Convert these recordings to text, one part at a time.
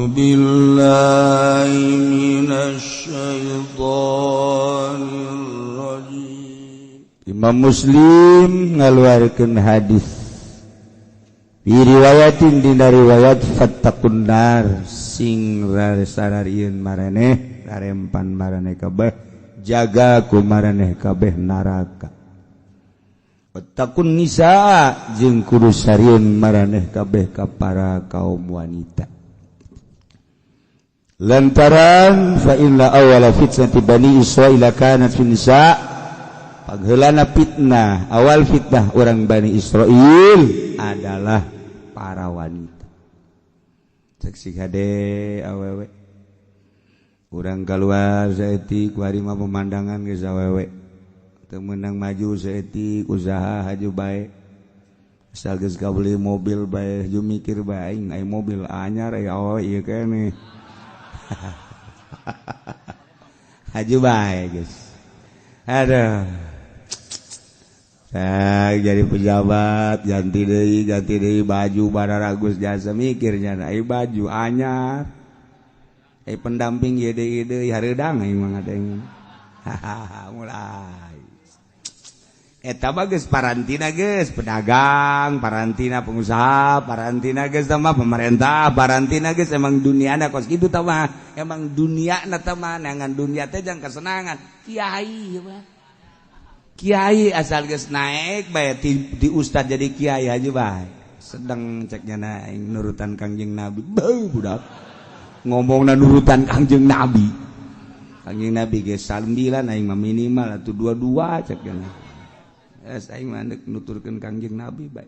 A'udzu billahi minasyaitonir rajim. Imam Muslim ngaluarkeun hadis bi riwayatin dina riwayat fattaqun nar sing sararieun maraneh rarempan maraneh kabeh jaga ku maraneh kabeh neraka. Wattaqun nisa jeung kudu sarieun maraneh kabeh ka para kaum wanita. Lantaran fa inna awwala fitnati bani Israila kanat fin nisa, pangheulana fitnah awal fitnah orang Bani Israil adalah para wanita. Seksi hade awewe urang keluar saeutik kuari mah pemandangan geus awewe teu meunang maju saeutik usaha haju bae asal geus kabeli mobil bae haju mikir bae aing aya mobil anyar aya awewe ieu keneh. Haju bae geus. Aduh. Jadi pejabat ganti deui baju bararagus jasa mikirnya aya baju anyar. Eh pendamping ieu deui deui hareudang aing mah ngadeng. Hahaha mulai. Eta mah geus parantina geus pedagang, parantina pengusaha, parantina geus mah pemerintah, parantina geus emang duniana kos kitu tah mah. Emang duniana tah mah neangan dunia teh jang kesenangan. Kiai mah. Kiai asal geus naik bae di ustad jadi kiai aja bae. Sedang ceknya aing nurutan Kangjeng Nabi. Beuh budak. Ngomongna nurutan Kangjeng Nabi. Kangjeng Nabi geus 9 aing mah minimal atuh 22 ceknya. Aing mah ndek nuturkeun Kangjeng Nabi bae.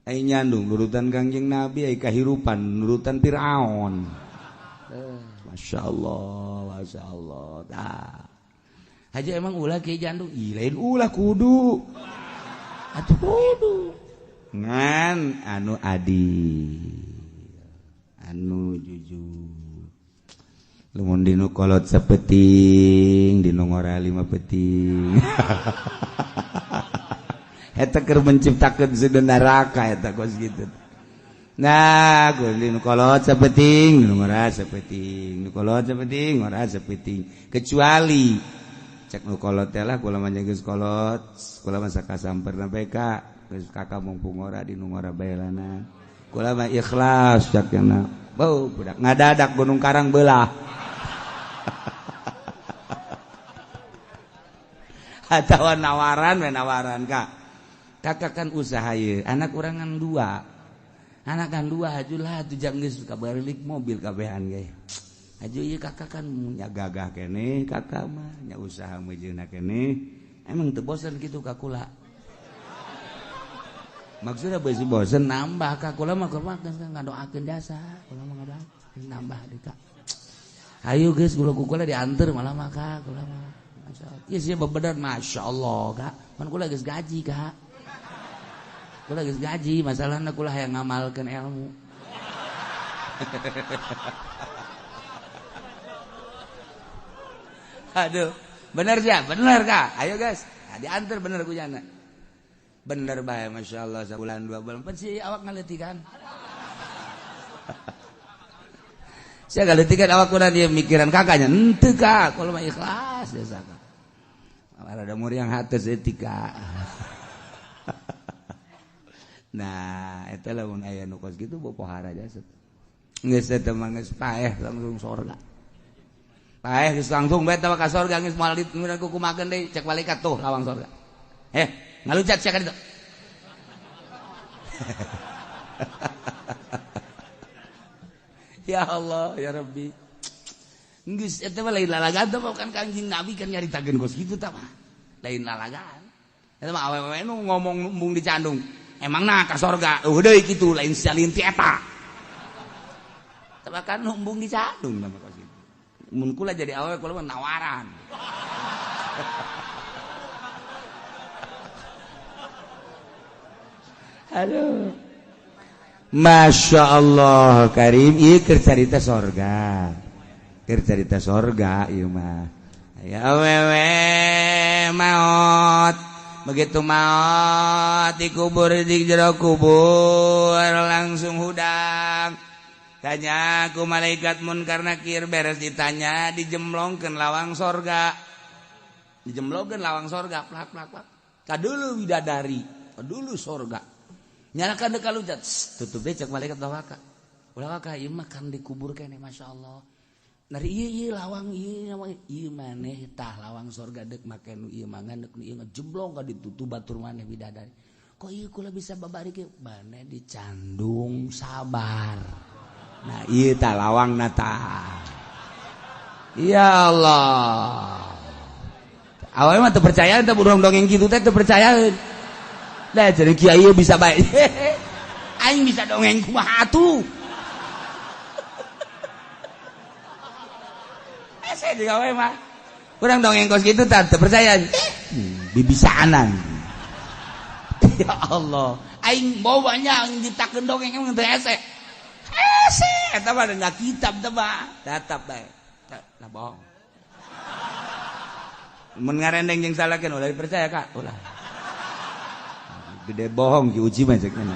Aing nyandung nurutan Kangjeng Nabi, aing kahirupan nurutan Firaun. Masya Allah, Masya Allah. Tah. Haji emang ulah kieu jandung, ih lain ulah kudu. Atuh kudu. Ngan anu adil, anu jujur. Lamun dinu kolot sapeting, dinu ngora 5 peting. Eta keur menciptakeun seudeuh neraka eta kos kitu. Nah, dinu kolot sapeting, dinu ngora sapeting, dinu kolot sapeting, ngora sapeting. Kecuali cek nu kolot teh lah kula mah geus kolot, kula mah sakasamperna bae ka, geus kakak mumpung ngora dinu ngora bae lana. Kula mah ikhlas cek nya. Bau budak ngadadak Gunung Karang belah. Atawa nawaran we nawaran kak. Kakak kan usaha ye, anak urang ngan dua. Anak kan dua hajulah atuh jang geus kabarelik mobil kabehan ge. Haju ieu kakak kan nya gagah keneh kakak mah nya usaha meujeuhna keneh. Emang teu bosen kitu ka kula. Maksudna beusi bosen nambah ka kula mah kumaha geus ngadoakeun jasa, kula mah ngadoakeun nambah deui ka. Hayu geus kula ku kula dianteur malah mah ka kula mah. Masyaallah. Ieu sia bebener masyaallah kak. Mun kula geus gaji kak. Kula geus gaji, masalahna kula hayang ngamalkeun ilmu. Aduh, bener sia, bener kak. Ayo guys, nah, diantar bener ku jana. Bener bae masyaallah sabulan 2 bulan pan si awak ngaleutikan. Sia ngaleutikan awak kurang dia mikiran kakaknya. Henteu kak, kalau mah ikhlas jasa kak. Ada muriang hate etika. Nah, eta lamun aya nu kos kitu bopohara jasa. Geus eta mah geus paeh langsung sorga. Paeh geus langsung bae teh ka sorga geus moal ditungguan ku kumakeun deui cek malaikat tuh lawang sorga. Ngaluncat sia ka ditu. Ya Allah, ya Rabbi. Geus eta mah lain lalagan teh kan Kangjeng Nabi kan nyaritakeun kos kitu tah mah. Lain lalagan. Eta mah awewe nu ngomong embung dicandung. Emang nah ka sorga eueuh deui kitu lain salin ti eta. Tah kan embung dicandung mah kos kitu. Mun kula jadi awewe kula mah nawaran. Aduh. Masya Allah Karim, ieu keur carita sorga. Keur carita sorga ieu mah. Aya awewe maot. Begitu maot dikubur di jero kubur langsung hudang. Tanya ku malaikat Munkar Nakir, beres ditanya dijemlongkeun lawang sorga. Dijemlongkeun lawang sorga, plak plak plak. Kadulu widadari, kadulu sorga. Nyalakan deuk kaluncat, tutup deui cek malaikat ulah. Ulah waka ieu mah kan dikubur keneh, masyaallah. Nari ieu ieu lawang ieu ieu maneh tah lawang sorga deuk make nu ieu mangan deuk nu ieu ngejemblong ka ditutup batur maneh widadari. Kok ieu kula bisa babari kieu? Maneh dicandung sabar. Nah ieu tah lawangna tah. Ya Allah. Awalnya mah teu percaya teh urang dongeng kitu teh teu percayaeun. Lah jadi kiai bisa bae. Aing bisa dongeng kumaha atuh. Saya juga we mah. Urang dongeng kos kitu tah teu percaya. Bibisaanan. Ya Allah, aing bawa nya nyiptakeun dongeng emang teu hese. Hese eta mah dina kitab teh mah. Tetep bae. Nah bohong. Mun ngarendeng jeung salakeun ulah dipercaya Kak, ulah. Gede bohong ki uji mah cek mana.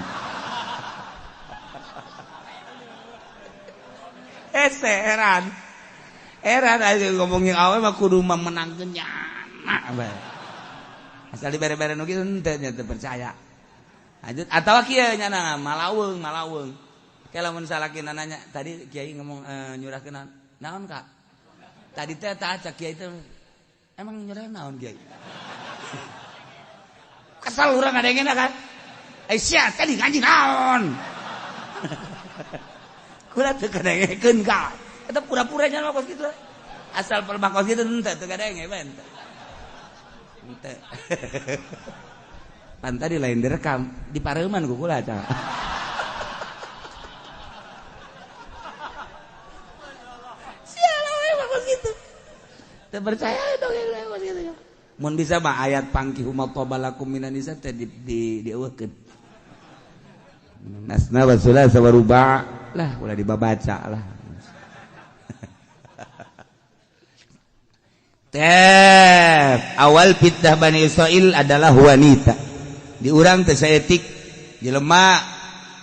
Hese heran. Heran aja ngomongin awe mah kudu memenangkeun nyana bae. Asal dibere-bere nu kitu henteu nya teu percaya. Lanjut atawa kieu nyana malaweung malaweung. Ke lamun salakina nanya, tadi kiai ngomong nyurahkeun naon Kak? Tadi teh tah cak kiai teh emang nyurahkeun naon kiai? Kesel urang ngadengena kan. Eh sia tadi ngaji naon? Kula teu kadengekeun Kak. Eta pura-pura nya mah kos kitu. Asal pelbah kos kitu henteu teu kadenge bae henteu. Henteu. Pan tadi lain direkam, di pareuman ku kula cah. Sial we mah kos kitu. Teu percaya dong yang kos kitu. Mun bisa mah ayat pangkihu ma qabalakum minan nisa teh di dieuweuhkeun. Nasna wa sulasa wa ruba' lah ulah dibabaca lah. Tep, awal fitnah Bani Israil adalah wanita. Di urang teh saeutik jelema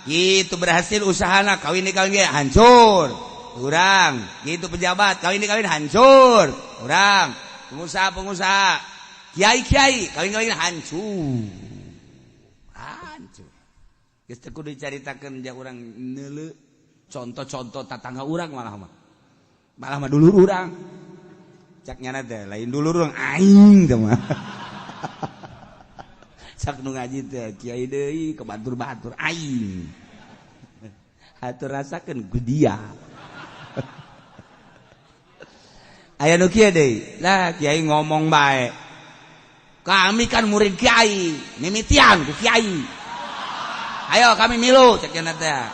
kitu berhasil usahana kawin dikawin ge hancur. Urang kitu pejabat kawin dikawin hancur. Urang pengusaha-pengusaha, kiai-kiai kawin-kawin hancur. Hancur. Geus teu kudu dicaritakeun ja urang neuleu contoh-contoh tatangga urang malah mah. Malah mah dulur urang. Cak nyana teh lain dulur urang aing teh mah. Cak nu ngaji teh kiai deui ke batur-batur aing. Hatur rasakeun ku dia. Aya nu kieu deui. Lah kiai ngomong bae. Kami kan murid kiai, mimitian ku kiai. Ayo kami milu cak nyana teh.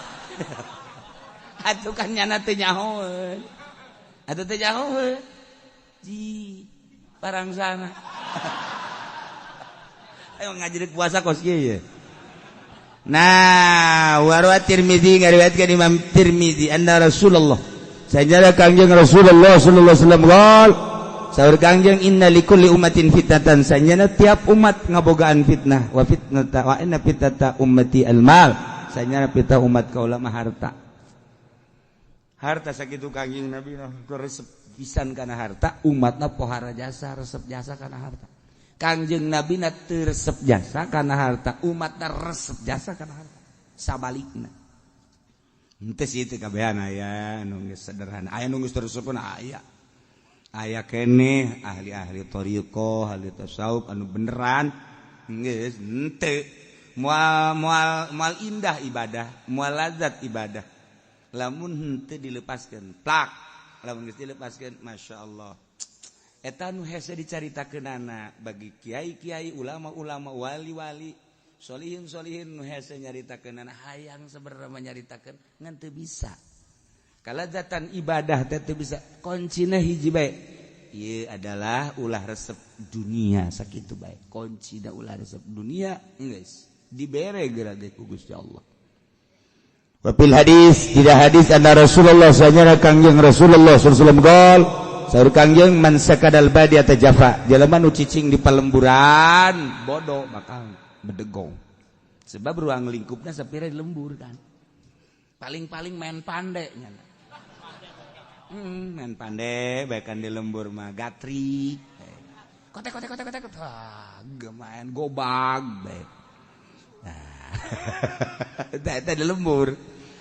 Atuh kan nyana teh nyahoeun. Atuh teh nyahoeun. Ji parang sana. Ayo ngaji puasa kos kieu ye. Nah, warwa Tirmizi ngariwayatkeun Imam Tirmizi anna Rasulullah sajada Kangjeng Rasulullah sallallahu alaihi wasallam qol saur Kangjeng inna likulli ummatin fitnatan sanjana tiap umat ngabogaan fitnah wa fitnata wa inna fitnata ummati almal sanjana fitnah umat kaula mah harta. Harta sakitu Kangjeng Nabi resep pisan kana harta umatna pohara jasa resep jasa kana harta. Kangjeng Nabi na teu resep jasa kana harta umatna resep jasa kana harta sabalikna. Henteu sih teu kabehan aya nu geus sederhana aya nu geus resepna aya. Aya keneh ahli-ahli thariqah ahli tasawuf anu beneran geus henteu moal moal moal indah ibadah moal lazat ibadah lamun henteu dilepaskeun plak lamun geus dilepaskeun masyaallah. Eta nu hese dicaritakeunana bagi kiai-kiai ulama-ulama wali-wali solihin-solihin nu hese nyaritakeunana hayang sebenarnya nyaritakeun ngan teu bisa. Kalazatan ibadah teh teu bisa kuncina hiji bae. Ieu adalah ulah resep dunia sakitu bae. Kuncina ulah resep dunia geus dibere geura ge ku Gusti Allah. Wa fil hadis tidak hadis anna Rasulullah sallallahu Kangjeng Rasulullah sallallahu alaihi wasallam qol saur Kangjeng man sakadal badi atajafa jelema nu cicing di palemburan bodoh bakal bedegong sebab ruang lingkupna sapira di lembur kan. Paling-paling main pandai nya. Main pandai baekan di lembur mah gatrik. Kotek kotek kotek kotek. Wah, main gobag bae. Nah, eta di lembur.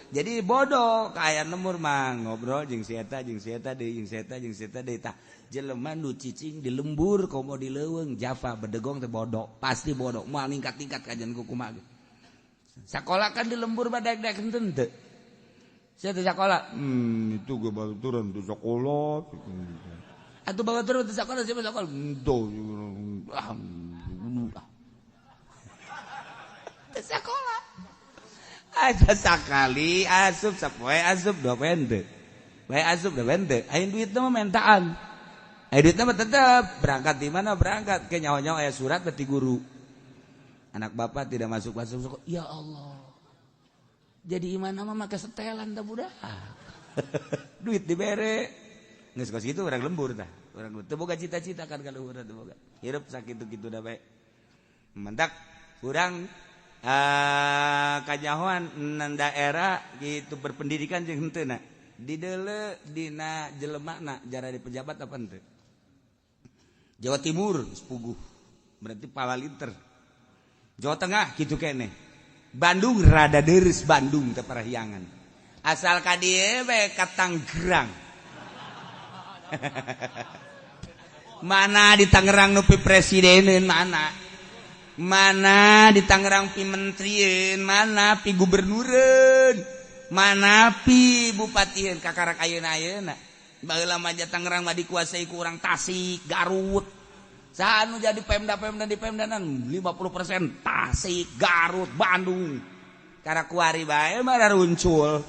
Jadi bodoh kayak lembur mah ngobrol jeung si eta jeung si eta deui jeung si eta jeung si eta deui tah. Jelema nu cicing di lembur komo di leuweung Java bedegong teh bodoh, pasti bodoh. Moal ningkat-ningkat kajian ku kumaha. Sakola kan di lembur mah daek-daek henteu teu. Saya teh sakola, itu gue baturan tuh sekolah. Atuh baturan teu sakola siapa sakola? Henteu. Ah. Teu sakola. Aja sakali asup sapoe asup dua poe henteu. Bae asup dua poe henteu. Aing duitna mah mentaan. Aing duitna mah tetep berangkat di mana berangkat ke nyawa-nyawa aya surat berarti guru. Anak bapak tidak masuk-masuk sekolah. Ya Allah. Jadi imana mah make setelan tah budak. Duit dibere. Geus kos kitu urang lembur tah. Urang teu boga cita-cita kan ka luhur teu boga. Hirup sakitu-kitu da bae. Mentak urang kanyahoan daerah gitu berpendidikan jeung henteu na. Dideuleu dina jelemana jara di pejabat apa henteu. Jawa Timur sepuguh berarti palalinter. Jawa Tengah gitu keneh. Bandung rada deres Bandung teh parahyangan. Asal ka dieu bae ka Tangerang. Mana di Tangerang nu pi presideneun mana? Mana di Tangerang pi menterieun, mana pi gubernureun, mana pi bupatieun kakarak ayeuna-ayeuna. Baheula mah Tangerang mah dikuasai ku urang Tasik, Garut. Saha nu jadi pemda-pemda di pemdanan 50% Tasik, Garut, Bandung. Karakuari bae mah runcul.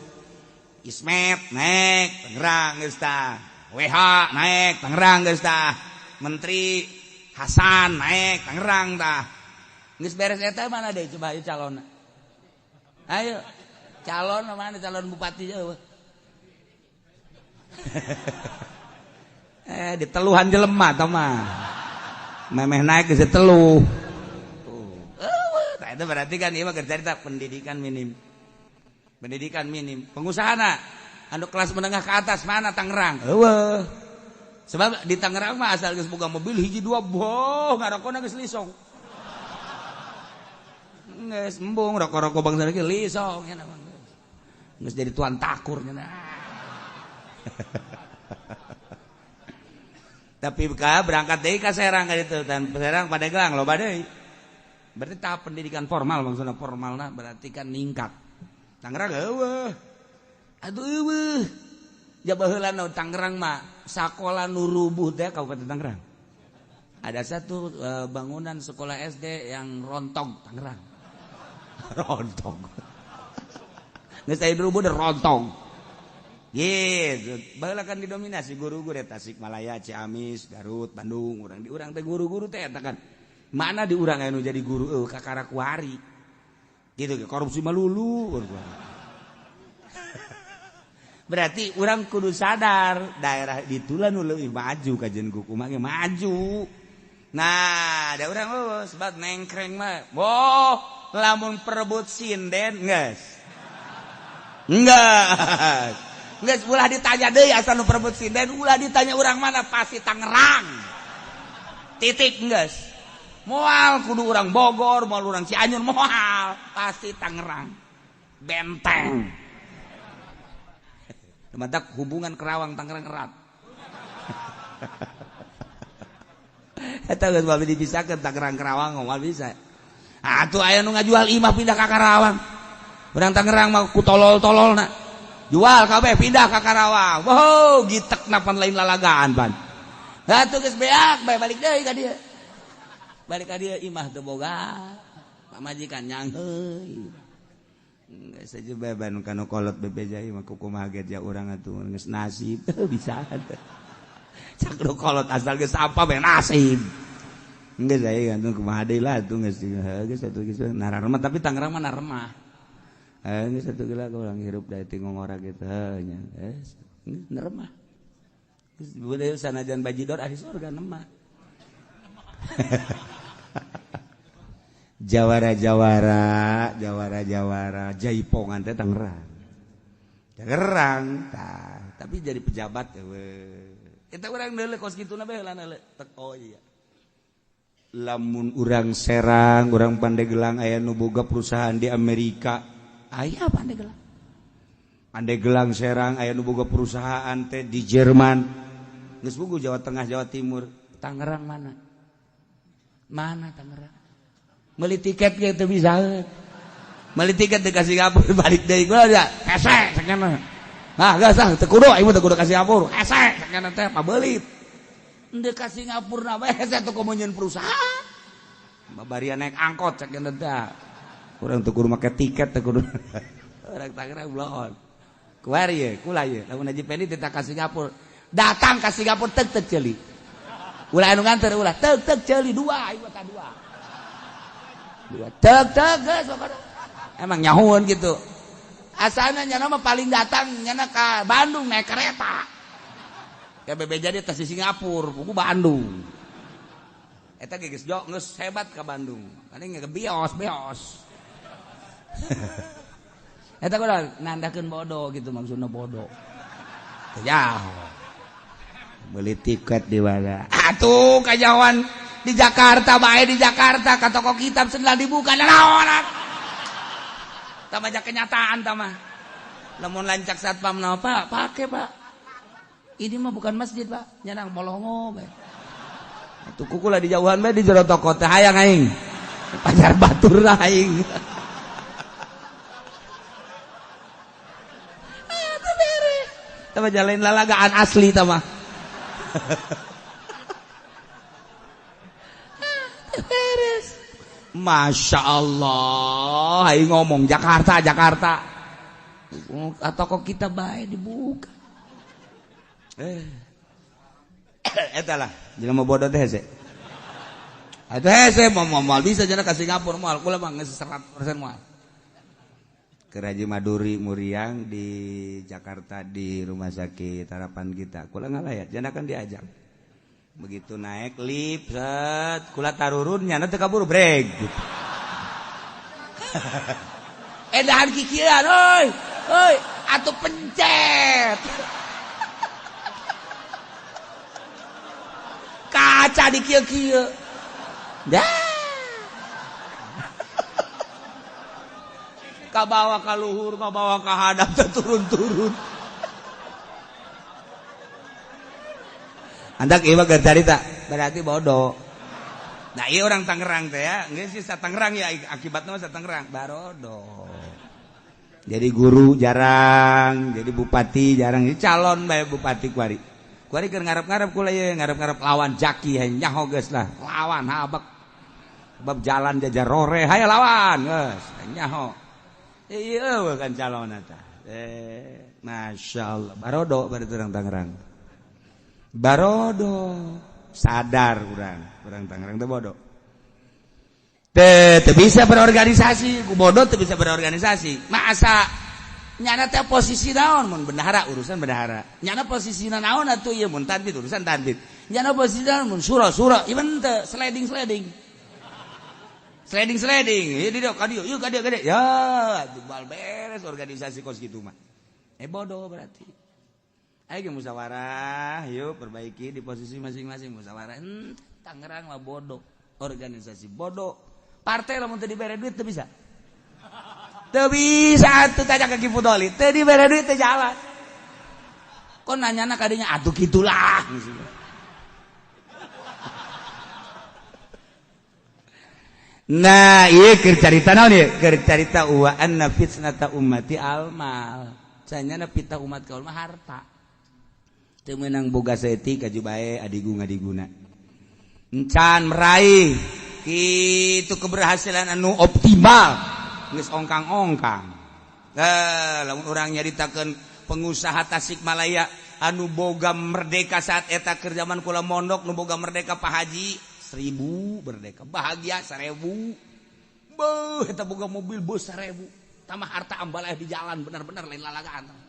Ismet naik Tangerang geus tah. WH naik Tangerang geus tah. Menteri Hasan naik Tangerang tah. Geus beres eta mana deui coba ayo calonna. Ayo calon mana calon bupati jauh. Diteluhan jelema tah mah. Memeh naik geus teluh. Tuh. Tah itu berarti kan ieu mah cerita pendidikan minim. Pendidikan minim. Pengusahana anu kelas menengah ke atas mana Tangerang? Eueuh. Sebab di Tangerang mah asal geus boga mobil hiji dua boh ngarokona geus lisong. Geus embung rokok-rokok bangsa ge lisong nya mah. Geus jadi tuan takur nya. Tapi ka berangkat deui ka Serang ka ditu dan Serang Pandeglang loba deui. Berarti tahap pendidikan formal maksudna formalna berarti kan ningkat. Tangerang eueuh. Aduh eueuh. Ja baheula nu Tangerang mah sakola nu rubuh teh Kabupaten Tangerang. Ada satu bangunan sekolah SD yang rontong Tangerang. Rontong. Geus aya rubuh deh rontong. Gitu, baheula kan didominasi guru-guru Tasikmalaya, Ciamis, Garut, Bandung, urang di urang teh guru-guru teh eta kan. Mana di urang anu jadi guru eueuh kakarakuari. Gitu korupsi mah lulu. Berarti urang kudu sadar daerah ditulah nu leuwih maju kajian kumaha ge maju. Nah, da urang eueuh sebab nengkreng mah. Boh, lamun perebut sinden geus. Enggak. Geus ulah ditanya deui asal nu perebut sinden, ulah ditanya urang mana pasti Tangerang. Titik geus. Moal kudu urang Bogor, moal urang Cianjur, moal pasti Tangerang. Benteng. Mantap hubungan Kerawang Tangerang erat. Eta geus moal dipisahkeun Tangerang Kerawang moal bisa. Atuh aya nu ngajual imah pindah ka Karawang. Urang Tangerang mah ku tolol-tololna. Jual kabeh pindah ka Karawang. Wow, gitek napan lain lalagaan pan. Atuh geus beak bae balik deui ka dieu. Balik ka dieu imah teu boga. Pamajikan nyangheui. Geus saja beban kana kolot bebeja ieu mah kumaha ge ja urang atuh geus nasib bisa. Cak nu kolot asal geus apa bae nasib. Geus aya gantung kumaha deui lah atuh geus geus atuh geus nararemah tapi Tangerang mah naremah. Geus satu gila urang hirup da ti ngongora gitu nya. Neremah. Geus budaya sanajan bajidor ahli surga nemah. Jawara-jawara, jawara-jawara jaipongan teh Tangerang. Tangerang tah, tapi jadi pejabat eueuh. Eta urang deuleu kos kituna bae heula deuleu. Tek oh iya. Lamun urang Serang, urang Pandeglang aya nu boga perusahaan di Amerika, aya Pandeglang. Pandeglang Serang aya nu boga perusahaan teh di Jerman. Geus bugu Jawa Tengah, Jawa Timur, Tangerang mana? Mana Tangerang? Meuli tiket ge teu bisa. Meuli tiket teu ka Singapura balik deui gua ya. Hese sakana. Ah geus ah teu kudu aing teu kudu ka Singapura. Hese sakana teh pabeulit. Ndek ka Singapura na bae hese teu komo nyeun perusahaan. Babarian naik angkot sakana teh. Urang teu kudu make tiket teu kudu. Urang Tangerang bloon. Kuari ye, kula ye. Lamun Haji Pendi teh ka Singapura. Datang ka Singapura tek tek ceuli. Ulah anu nganter ulah tek tek ceuli dua ieu tah dua. Dua tek tek geus pokona. Emang nyahueun gitu. Asana nyana mah paling datang nyana ka Bandung naik kereta. Ka bebeja dia tas di Singapura, buku Bandung. Eta ge geus jok geus hebat ka Bandung. Paling ge bios-bios. Eta kudu nandakeun bodoh gitu maksudna bodoh. Teu jauh. Beli tiket di mana? Atuh kajawan di Jakarta bae di Jakarta ka toko kitab setelah dibuka naon. Tambah kenyataan tambah. Lamun lancak satpam na Pak, pake Pak. Ini mah bukan masjid Pak, nyanang molongo bae. Atuh kuku lah di jauhan bae di jero toko teh hayang aing. Pacar batur lah aing. Atuh beres. Tambah jalan lalagaan asli tambah. Beres. Masya Allah, aing ngomong Jakarta, Jakarta. Atau kok kita bae dibuka. Eta lah, jelema bodoh teh hese. Atuh hese mau moal bisa jana ka Singapura moal, kula mah geus 100% moal. Ke Haji Maduri Muriang di Jakarta di rumah sakit Harapan Kita. Kula ngalayat, jana kan diajak. Begitu naik lift, set, kula tarurun nyana teu kabur brek gitu. Edahan kikian euy. Euy, atuh pencet. Kaca di kieu-kieu. Dah. Kabawa ka luhur, kabawa ka hadap teu turun-turun. Andak ieu mah keur carita, berarti bodoh. Nah, ieu orang Tangerang teh ya, geus sih sa Tangerang ya akibatna mah sa Tangerang, barodo. Jadi guru jarang, jadi bupati jarang, jadi calon bae bupati kuari. Kuari keur ngarep-ngarep kula ieu, ngarep-ngarep lawan Jaki hayang nyaho geus lah, lawan habek. Bab jalan jajar rore, hayo lawan geus, nyaho. Ieu kan calon eta. Masya Allah, barodo berarti orang Tangerang. Barodo sadar urang Tangerang teh bodoh. Teu bisa berorganisasi, ku bodoh teu bisa berorganisasi. Masa nyana teh posisi naon mun bendahara urusan bendahara. Nyana posisina naon atuh ieu mun tanbit urusan tanbit. Nyana posisi naon mun suro-suro, ieu teu sliding-sliding. Sliding-sliding, ieu di dieu ka dieu, ieu ka dieu ka dieu. Ya, bal beres organisasi kos kitu mah. Bodoh berarti. Ayo musyawarah, yuk perbaiki di posisi masing-masing musyawarah. Tangerang mah bodoh, organisasi bodoh. Partai lamun teu dibere duit teu bisa. Teu bisa atuh tanya ka Ki Fudoli, teu dibere duit teu jalan. Kok nanyana kadinya atuh kitulah. Nah, ieu keur carita naon ieu? Keur carita wa anna fitnata ummati almal. Sanyana fitnah umat kaul mah harta. Teu meunang boga saeutik kaju bae adigung adiguna. Encan meraih kitu keberhasilan anu optimal geus ongkang-ongkang. Lamun urang nyaritakeun pengusaha Tasikmalaya anu boga merdeka saat eta keur zaman kula mondok nu boga merdeka Pak Haji 1000 merdeka bahagia 1000. Beuh eta boga mobil bus 1000. Tambah harta ambalaya di jalan bener-bener lain lalagaan.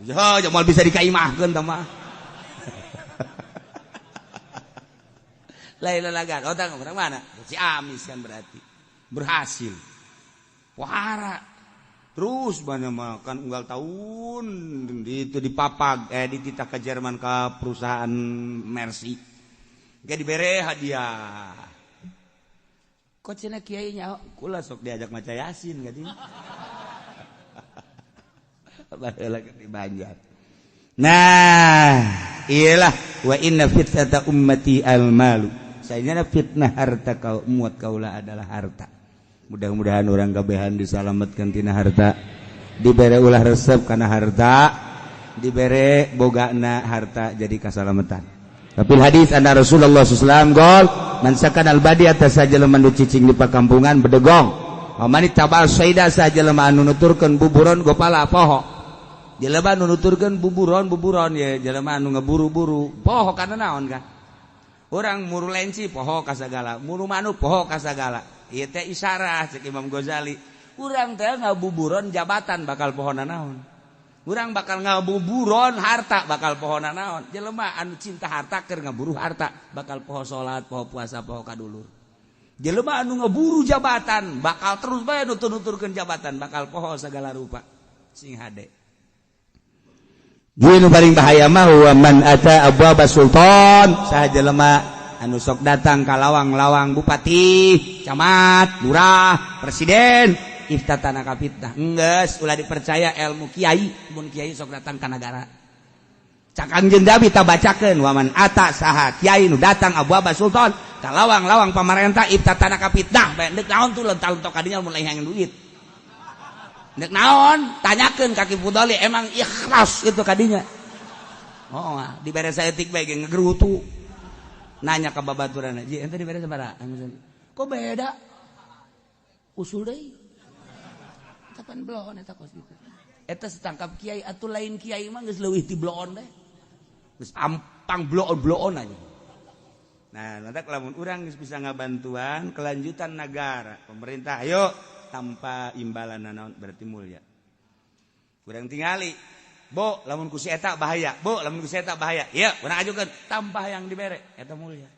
Ya, jamal bisa dikaimahkeun tah mah. Lain lalagaan. Oh, tang urang mana? Ciamis kan berarti. Berhasil. Pohara. Terus banyak makan unggal tahun itu dipapag dititah ke Jerman ke perusahaan Mercy. Gak dibere hadiah. Kok cenah kiai nya kula sok diajak maca Yasin katanya. Baheula di Banjar. Nah, iyalah wa inna fitnata ummati al-malu. Sayana fitnah harta kau muat kaula adalah harta. Mudah-mudahan orang kabehan disalamatkan tina harta, dibere ulah resep karena harta, dibere bogana harta jadi kasalamatan. Tapi hadis anna Rasulullah SAW gol man sakan al badi atas saja jelema nu cicing di pakampungan bedegong. Wa man ittaba saida saja jelema anu nuturkeun buburon gopala poho. Jelema anu nuturkeun buburon-buburon ye jelema anu ngeburu-buru poho kana naon kan? Urang muru lenci poho kasagala, muru manuk poho kasagala. Ieu teh isyarah cek Imam Ghazali. Urang teh ngabuburon jabatan bakal pohona naon. Urang bakal ngabuburon harta bakal pohona naon. Jelema anu cinta harta keur ngaburu harta bakal poho salat, poho puasa, poho kadulur. Jelema anu ngeburu jabatan bakal terus bae nutur-nuturkeun jabatan bakal poho sagala rupa. Sing hade. Nu paling bahaya mah wa man ata abwaba sultan saha jelema anu sok datang ka lawang-lawang bupati, camat, lurah, presiden, iftatana ka fitnah. Enggeus ulah dipercaya ilmu kiai, mun kiai sok datang ka nagara. Cak Kangjeng Nabi ta bacakeun wa man ata saha kiai nu datang abwaba sultan ka lawang-lawang pamarentah iftatana ka fitnah. Bae deuk naon tuh lental-lentok ka dinya mun lain hayang duit. Dek naon tanyakeun ka Ki Fudoli emang ikhlas itu kadinya. Oh, dibere saeutik bae ge ngegerutu. Nanya ka babaturan, "Ji, ente dibere sabaraha?" Kok beda? Usul deui. Eta pan bloon eta kos kitu. Eta setangkap kiai atuh lain kiai mah geus leuwih ti bloon deh. Geus ampang bloon-bloon aja. Nah, nanti lamun urang geus bisa ngabantuan kelanjutan negara, pemerintah ayo tanpa imbalan naon berarti mulia. Kurang tingali. Bo, lamun ku si eta bahaya. Bo, lamun ku si eta bahaya. Ieu, urang ajukeun tanpa yang dibere, eta mulia.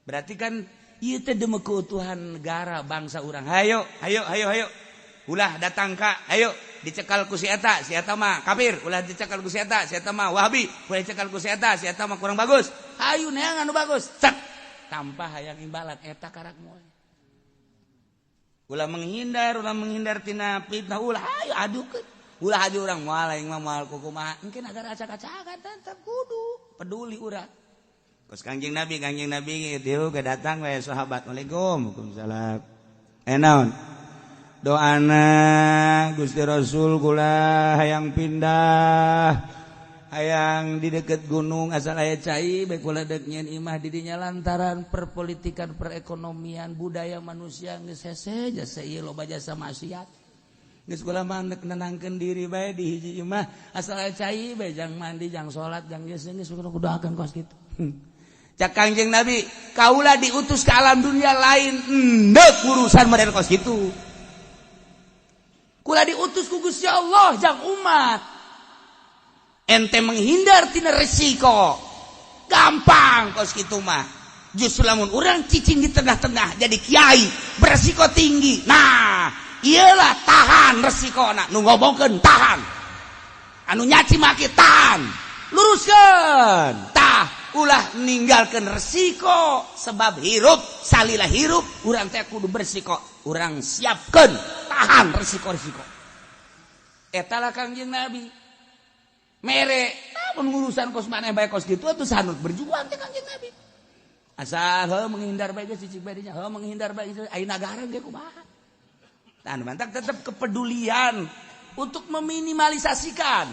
Berarti kan ieu teh demi keutuhan negara bangsa urang. Hayo, hayo, hayo, hayo. Ulah datang ka, hayo dicekal ku si eta mah kafir, ulah dicekal ku si eta mah Wahabi, ulah dicekal ku si eta mah kurang bagus. Hayu neangan nu bagus. Cek tanpa hayang imbalan eta karak mulia. Ulah menghindar tina fitnah, ulah ayo adukeun. Ulah aja urang moal aing mah moal kukumaha. Engke nagara acak-acakan tetep kudu peduli urang. Kos Kangjeng Nabi kieu ge datang we sahabat. Waalaikum waalaikumsalam. Naon? Doana Gusti Rasul kula hayang pindah hayang di deket gunung asal aya cai bae kula deuk nyieun imah di dinya lantaran perpolitikan perekonomian budaya manusia geus hese jasa ieu loba jasa maksiat. Geus kula mah neuk nenangkeun diri bae di hiji imah asal aya cai bae jang mandi jang salat jang geus geus kudu doakeun kos kitu. Cak Kangjeng Nabi kaula diutus ke alam dunia lain endek urusan model kos kitu. Kula diutus ku Gusti Allah jang umat. Ente menghindar tina resiko gampang kos kitu mah. Justru lamun urang cicing di tengah-tengah jadi kiai beresiko tinggi. Nah iyalah tahan resiko na nu ngomongkeun tahan, anu nyaci maki tahan, luruskeun tah, ulah ninggalkeun resiko sebab hirup salila hirup urang teh kudu beresiko, urang siapkeun tahan resiko-resiko. Eta lah Kangjeng Nabi mere namun urusan kos maneh bae kos kitu atuh sanut berjuang teh Kangjeng Nabi. Asal heuh menghindar bae geus cicing bae dinya, heuh menghindar bae ai nagara ge kumaha. Nah, mantak tetap kepedulian untuk meminimalisasikan.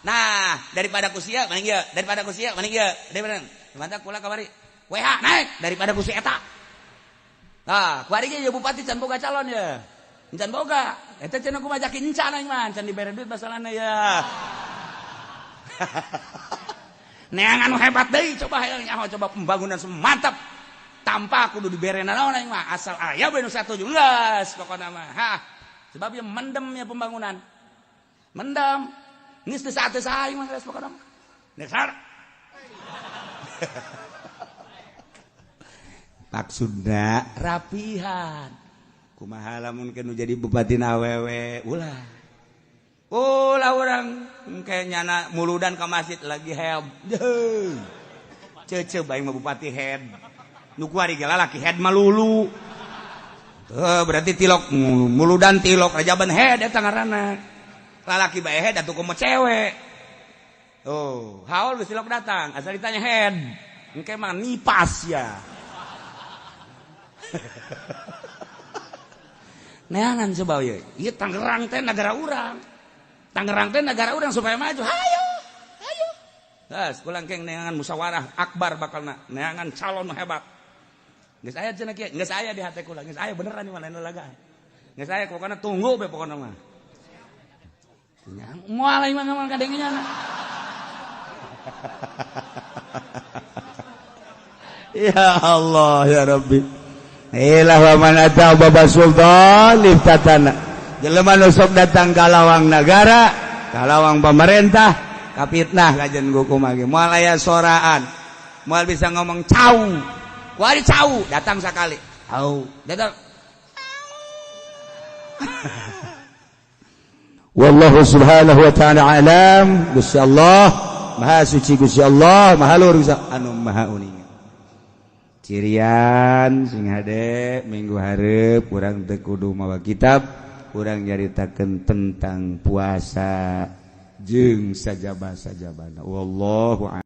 Nah, daripada ku sia mending ieu, daripada ku sia mending ieu, daripada mantak kula kamari WH naik daripada ku si eta. Nah, kuari ge bupati can boga calon ya. Can boga. Eta cenah kumaha jakin encan aing mah, can dibere duit masalahna ya. Neangan nu hebat deui coba hayang nyaho coba pembangunan semantap. Tanpa kudu dibere naon aing mah asal aya we nu satuju geus pokona mah. Hah. Sebab ieu mendem ya pembangunan. Mendem. Geus teu saat aing mah geus pokona mah. Dasar. Maksudna rapihan. Kumaha lamun nu jadi bupati awewe ulah. Oh lah orang kayak nyana muludan ke masjid lagi head. Cece bae mah bupati head. Nu kuari ge lalaki head malulu. Tuh berarti tilok muludan tilok rajaban head eta ngaranna. Lalaki bae head atuh komo cewek. Oh, haul geus tilok datang, asal ditanya head. Engke mah nipas ya. Neangan coba ieu. Ieu Tangerang teh nagara urang. Tangerang teh negara urang supaya maju. Hayo, hayo. Geus kulang keng neangan musyawarah akbar bakalna, neangan calon hebat. Geus aya cenah kieu, geus aya di hate kula, geus aya beneran ieu mah lain laga. Geus aya pokona tunggu be pokona mah. Nya moal ieu mah ngamal kadenge nya. Ya Allah ya Rabbi. Ilah wa man ata baba sultan iftatana. Jelema nu sok datang ka lawang nagara, ka lawang pemerintah, kapitnah kajen kumaha ge. Moal aya soraan. Moal bisa ngomong cau. Kuari cau, datang sakali. Cau, datang. Wallahu subhanahu wa ta'ala alam. Gusti Allah, Maha suci Gusti Allah, Maha luhur Gusti anu Maha uninga. Cirian sing hade minggu hareup urang teu kudu mawa kitab, urang nyaritakeun tentang puasa jeung sajaba-sajabana. Wallahu